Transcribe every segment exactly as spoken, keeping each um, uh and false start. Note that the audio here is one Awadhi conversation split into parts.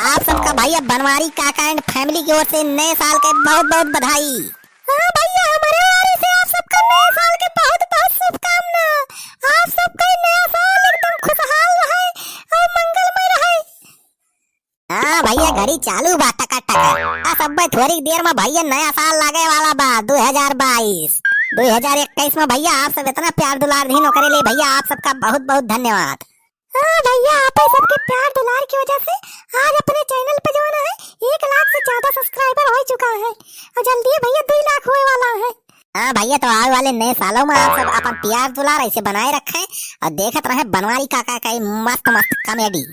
आप सबका भैया बनवारी काका and family की ओर से नए साल के बहुत बहुत बधाई। हाँ भैया, हमरे ओर से आप सबका नए साल के बहुत बहुत शुभकामना। आप सबका नया साल एकदम खुशहाल रहे और मंगलमय रहे। हाँ भैया, घड़ी चालू बा टका टका। आ सब थोड़ी देर में भैया नया साल लागे वाला बा, दो हजार बाईस। दो हजार इक्कीस में भैया आप सब इतना प्यार दुलार दीन, ओकरे लिए भैया आप सबका बहुत बहुत धन्यवाद। हाँ भैया, आप ही सबके प्यार दुलार की वजह से आज अपने channel पे जो है ना, एक लाख से ज्यादा subscriber हो चुका है और जल्दी ही भैया दो लाख होए वाला है। हाँ भैया, तो आवे वाले नए सालों में आप सब अपन प्यार दुलार ऐसे बनाए रखें और देखत रहें बनवारी काका का ये मस्त मस्त comedy।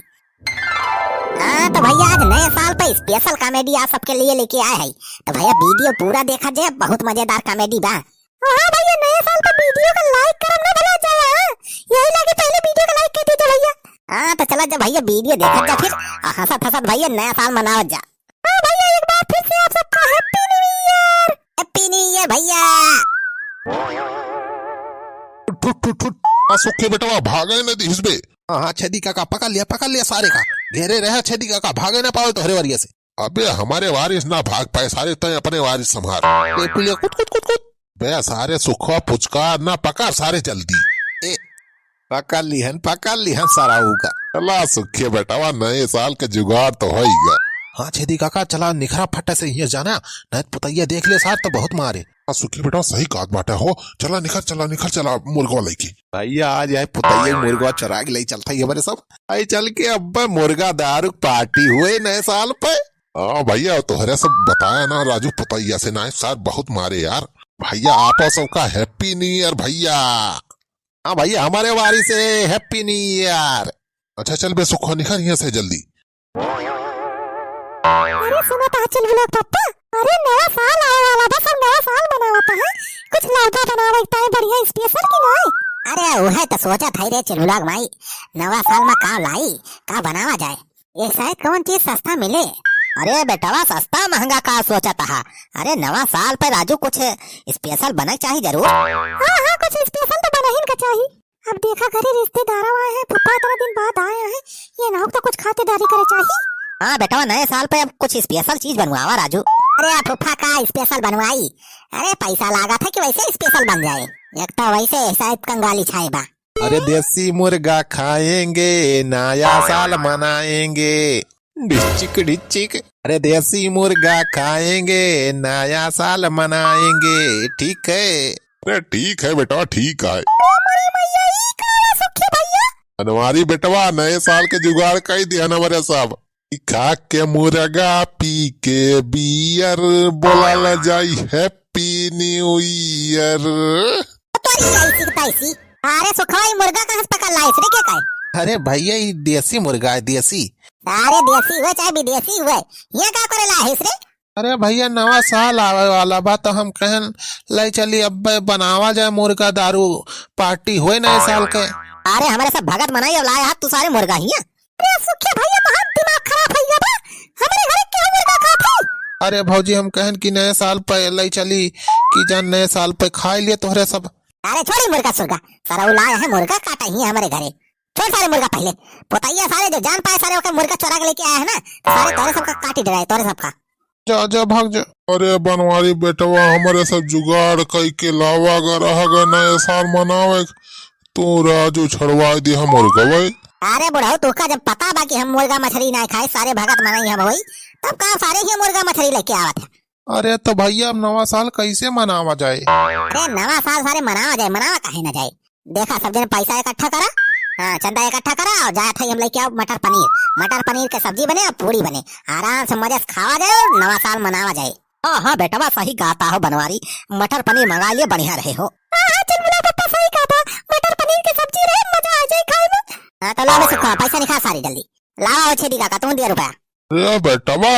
हाँ तो भैया, आज नए साल पे special comedy आप सबके लिए लेके आए हैं, तो भैया video पूरा देखा जे, बहुत मजेदार comedy बा। हाँ भैया, नए साल पे video का like करम ना भुला जाए, हाँ? यही लागे पहले video का like कर दीजिए भैया। हाँ तो चला जब भैया video देखा जा फिर, आ, हंसत हंसत भैया नया साल मनावत जा। हाँ भैया, एक बार फिर से आप सबको Happy New Year। Happy New Year भैया। ठुट, ठुट, ठुट। आ सुखे बेटवा, भागे न दिहिस बे। हाँ, हाँ, छेदी काका, पकड़ लिया, पकड़ लिया सारे का। घेरे रहे छेदी काका, भागे ना पावे तोहरे वरिया से। अबे, हमरे वारिस ना भाग पाए सारे, तैं अपने वारिस संभाल। ए, पुलिया, कुट, कुट, कुट, कुट। बे, सारे सुखवा पुचकार ना, पकड़ सारे जल्दी। ए, पकड़ लिहन, पकड़ लिहन सराऊ का। चला सुखे बेटवा, नए साल के जुगाड़ तो होइगा। हाँ छेदी काका, चला निखरा फट्टे से हियाँ जाना, नहीं तो पुतैया देख ले सार तो बहुत मारे। हाँ सुखे बेटवा, सही कहत बाटे हो, चला निखर, चला निखर, चला मुर्गवा लइके। भैया, आज आए पुतैया मुर्गवा चुरा के लइ चलत ही हमरे सब। आई चल के अब्बे मुर्गा दारू पार्टी हुए नए साल पे। हाँ भैया, तोहरे सब बताया ना राजू, पुतैया से ना सार बहुत मारे यार। भैया, आपा सबका Happy New Year भैया। हाँ भैया, हमरे वारी से Happy New Year। अच्छा चल बे सुखवा, निखर हियाँ से जल्दी। अरे सुनो तो चुलबुला पप्पा, अरे नया साल आवे वाला बा, सब नया साल मनावत है, कुछ लाडवा बनावे के ताई बढ़िया special की नाई? अरे उहे तो सोचत है रे चुलबुला माई, नवा साल में का लाई, का बनावा जाए? ये शायद कौन चीज सस्ता मिले। अरे बेटवा, सस्ता महंगा का सोचत हा? अरे नवा साल पे राजू कुछ special बने चाही जरूर। हाँ, हाँ, कुछ special तो बनहिन का चाही। अब देखा घरे रिश्तेदार आए हैं, फूफा इतना दिन बाद आए हैं, ये ना हो तो कुछ खातिरदारी करे चाही। हाँ बेटवा, नए साल पे अब कुछ special चीज बनवावा राजू। अरे फूफा का special बनवाई? अरे पैसा लागा था कि वैसे special बन जाए, एक तो वैसे शायद कंगाली छाए बा। अरे देसी मुर्गा खाएंगे, नया साल मनाएंगे। डिचिक डिचिक। अरे देसी मुर्गा खाएंगे, नया साल मनाएंगे, ठीक है? अरे ठीक है बेटवा, ठीक है। ओ मोरी मैया, ई का बा सुखी भैया? बनवारी बेटवा, नए साल के जुगाड़ कई दिहन हमरे सब। ई खा के मुर्गा, पी के beer, बोला ला जाई Happy New Year। तोरी ऐसी की तैसी। अरे सुखवा, ई मुर्गा कहाँ से पकड़ लाइस रे, के काहे? अरे भैया, ई देसी मुर्गा है, देसी। अरे देसी हुए चाहे विदेशी हुए, ये का करे लाइस रे? अरे भैया, नवा साल आवे वाला बा, तो हम कहन लाई चली अब्बे बनावा जाए मुर्गा दारू, पार्टी होए नए साल के। अरे हमरे सब भगत मनई और लाए हाथ तू सारे मुर्गा हिया। अरे सुखिया भैया, तोहार दिमाग खराब होइ गया बा, हमरे घरे केहू मुर्गा खात है? अरे भौजी, हम कहन कि नए साल पे लाई चली कि जान नए साल पे खाए लिए तोहरे सब। अरे छोड़ी मुर्गा सुर्गा, सारा उ लाए है मुर्गा काटा ही हमरे घरे। छोड़ सारे मुर्गा पहिले। पोतैया सारे जो जान पाए सारे ओके मुर्गा चोरा के लेके आए है ना, तो सारे तोरे सबका काटी डराए, तोरे सबका। जा, जा, भाग जा। अरे बनवारी बेटवा, हमरे सब जुगाड़ कई के लावा गा, रह गा नया साल मनावे। तू राजू छड़वाए दिया मुर्गा भाई। अरे बुढ़ऊ, तोका जब पता बा कि हम मुर्गा मछली ना खाए, सारे भगत मनई हम होई, तब का सारे ही मुर्गा मछली लेके आवत है? अरे तो भैया, अब नवा साल कैसे मनावा जाए? अरे नवा साल सारे मनावा जाए, मनावा काहे ना जाए? देखा, सब जन पैसा इकट्ठा करा, हाँ, चंदा इकट्ठा करा और जात है हम लेके आओ मटर पनीर। मटर पनीर के सब्जी बने और पूड़ी बने, आराम से मजे से खावा जाए और नवा साल मनावा जाए। हाँ, हाँ, बेटवा सही कहता हो बनवारी, मटर पनीर मंगा लिए, बढ़िया रहे हो। हाँ, हाँ, चुलबुला पप्पा सही कहता, मटर पनीर के सब्जी रहे, मजा आ जाए खाए में। हाँ, तो ला बे सुखा, पैसा निकाल सारे जल्दी। लावा हो छेदी काका, तुम दिया रुपया। अरे बेटवा,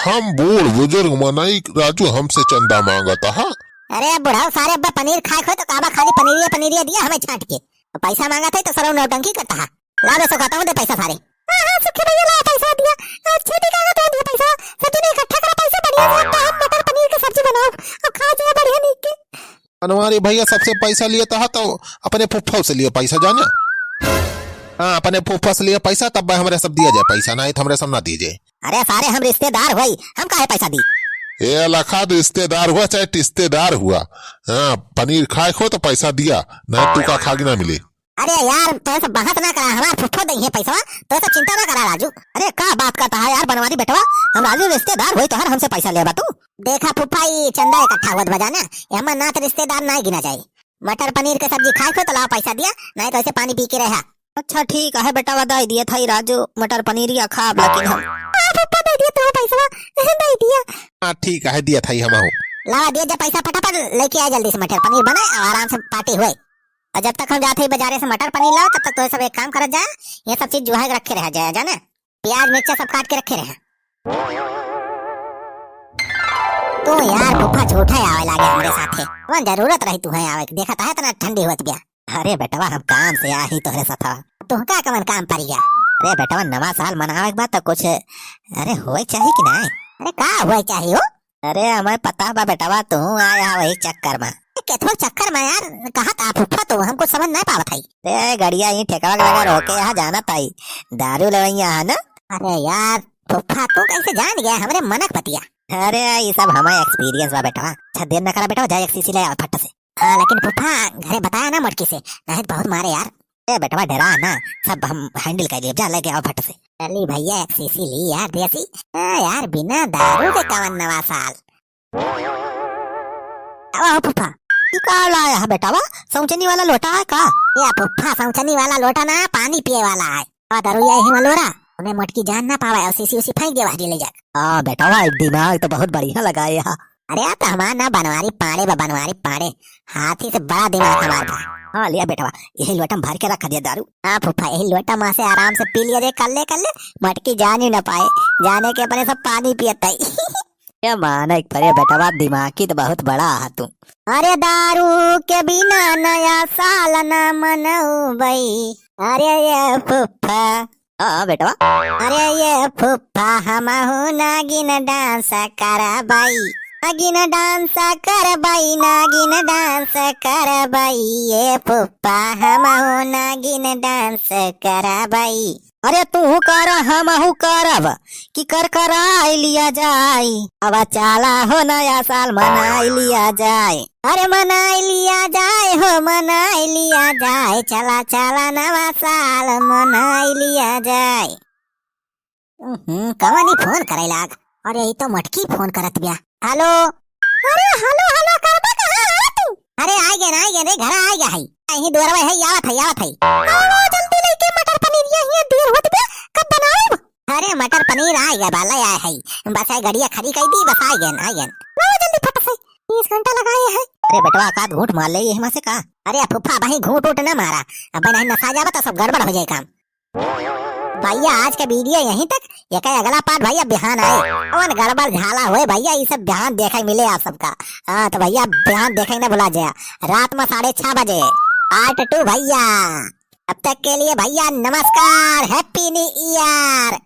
हम बूढ़ बुजुर्ग मनई, राजू हमसे चंदा मांगत हा। अरे बुढ़ऊ, सारे अब्बा पनीर खाए खोए तो काबा खाली पनीरिया पनीरिया दिया हमें छांट के। तो पैसा मांगत है तो सरऊ नौटंकी करता हा। ला बे सुखा, तुम दे पैसा सारे। हाँ, हाँ, सुखी भैया ला पैसा दिया। आज छेदी काका तुम दिया पैसा। सब जने इकट्ठा करा पैसा बढ़िया से, अब हम मटर पनीर के सब्जी बनाओ। बनवारी भैया सबसे पैसा लिए तो है, तो अपने फुफ्फा से लिए पैसा, जाने। हाँ, अपने फुफ्फा से लिए पैसा, तब हमरे सब दिया जाए पैसा, नहीं तो हमरे सब ना दिए जाए। अरे सारे, हम रिश्तेदार हुई, हम काहे पैसा दी? ए लखा, रिश्तेदार हुआ चाहे टिश्तेदार हुआ, हाँ, पनीर खाए खो तो पैसा दिया, नहीं तू का खा के ना मिले। अरे यार, तो सब बहस ना करा, हमार फुफ्फा दइहे पैसा, तो सब चिंता ना करा राजू। अरे का बात करता है यार बनवारी बेटवा, हम राजू रिश्तेदार हुई तोहर, हमसे पैसा लेबा तू? देखा फुफ्फा, ई चंदा इकट्ठा होत बा जाने, एमा नात रिश्तेदार ना गिना जाए। मटर पनीर के सब्जी खाए खो तो लाओ पैसा दिया, नहीं तो ऐसे पानी पी के रहा। अच्छा ठीक है बेटवा, दे दिए थाई राजू, मटर पनीर या खाब लेकिन हम। हाँ फुफ्फा, दे दिए तो पैसा, दे दिया। हाँ ठीक है, दिया थाई हम। लावा दिया जब पैसा, फटाफट लेके आए जल्दी से, मटर पनीर बनाए और आराम से पार्टी हुए। और जब तक हम जाते ही बाजारे से मटर पनीर लाओ, तब तक तो सब एक काम करत जाए, ये सब चीज जुहा के रखे रहा जाए, जाने? प्याज मिर्चा सब काट के रखे रहे। तू यार फूफा झूठा ही आवे लागे हमरे साथे। कौन जरूरत रही तुहे आवे के? देखत है इतना ठंडी होत बिया। अरे बेटवा, हम काम से आ ही तोहरे साथ। तुहका कवन काम पड़ गया? अरे बेटवा, नवा साल मनावे के बाद तो कुछ, अरे, होए चाहिए कि नहीं? अरे का होए चाहिए हो? अरे हमें पता बा बेटवा, तू आया वही चक्कर में। ए, केथवा चक्कर में यार, कहा था फूफा, तो हमको समझ नहीं पावत है। ए, गड़िया ही ठेकवा के लगा रोके यहाँ जाना ताई। दारू लेवैया है ना? अरे यार, फूफा, तू कैसे जान गया हमरे मनक बतिया? अरे, ये सब हमारे experience बा बेटवा। अच्छा, देर ना करा बेटवा, जा एक शीशी ले आओ फट से। हाँ, लेकिन फूफा, घरे बताया ना मोटकी से, नहीं तो बहुत मारे यार। ए बेटवा, डरा ना, सब हम handle कर लिए, जा लेके आओ फट से। चली भैया, एक शीशी ली यार देसी। ए यार, बिना दारू के कवन नवा साल। आवा हो फूफा। ई का लाया है बेटावा? सौंचनी वाला लोटा है का? या फूफा, सौंचनी वाला लोटा ना, पानी पिए वाला है। आ दारू या यही वालोरा, उन्हें मोटकी जान ना पावे और शीशी उसी फेंक दे बाहरी ले जाके। हाँ बेटावा, एक दिमाग तो बहुत बढ़िया लगाए है। अरे आप तो हमार ना बनवारी पाड़े बा, बनवारी पाड़े। हाथी से बड़ा दिमाग हमार बा। हाँ लिया बेटावा, यही लोटा में भर के रख दिया दारू। हाँ फूफा, यही लोटा में से आराम से पी लिया जे, कर ले, कर ले। मोटकी जान ही ना पाए, जाने के अपने सब पानी पियत है। ये मानक परे बेटवा, दिमागी तो बहुत बड़ा है तू। अरे दारू के बिना नया साल ना मनउबई। अरे ये फुफ्फा। हाँ बेटवा। अरे ये फुफ्फा, हमहू नागिन dance करबई। नागिन dance करबई, नागिन dance करबई। ये फुफ्फा, हमहू नागिन dance करबई। अरे तू कर, हमहू करब, कि कर कराई लिया जाए। अब चाला हो नया साल मनाई लिया जाए। अरे मनाई लिया जाए हो, मनाई लिया जाए। चला, चला नवा साल मनाई लिया जाए। हम्म, कवनी फोन करे लाग? अरे, ई तो मटकी फोन करत बिया। हेलो। अरे, हेलो, हेलो, करबे कहाँ है तू? अरे, आइ गए, आइ गए रे, घर आइ गए है। यहीं दुआरवा है, आवत है, आवत है। आओ, जल्दी लेके मटर पनीर, ये, ये देर होत बिया, कब बनाउब? अरे, मटर पनीर आइ गए, बाला आए है। बस ये गड़िया खड़ी कर दी, बस आइ गए, आइ गए। आओ, जल्दी फट से, बीस घंटा लगाए है। अरे, बेटवा, का घूंट मार ले, ये हिमा से का? अरे, फूफा, भाई घूंट उठ ना मारा, अब नहीं नसा जावा तो सब गड़बड़ हो जाए काम। भैया, आज का video यहीं तक। एकर अगला part भैया बिहान आए। कौन गड़बड़ झाला होए भैया, ये सब बिहान देखे मिले आप सबका। हाँ, तो भैया बिहान देखे ना भुला जाए, रात में साढ़े छह बजे, part two भैया। तब तक के लिए भैया नमस्कार, Happy New Year।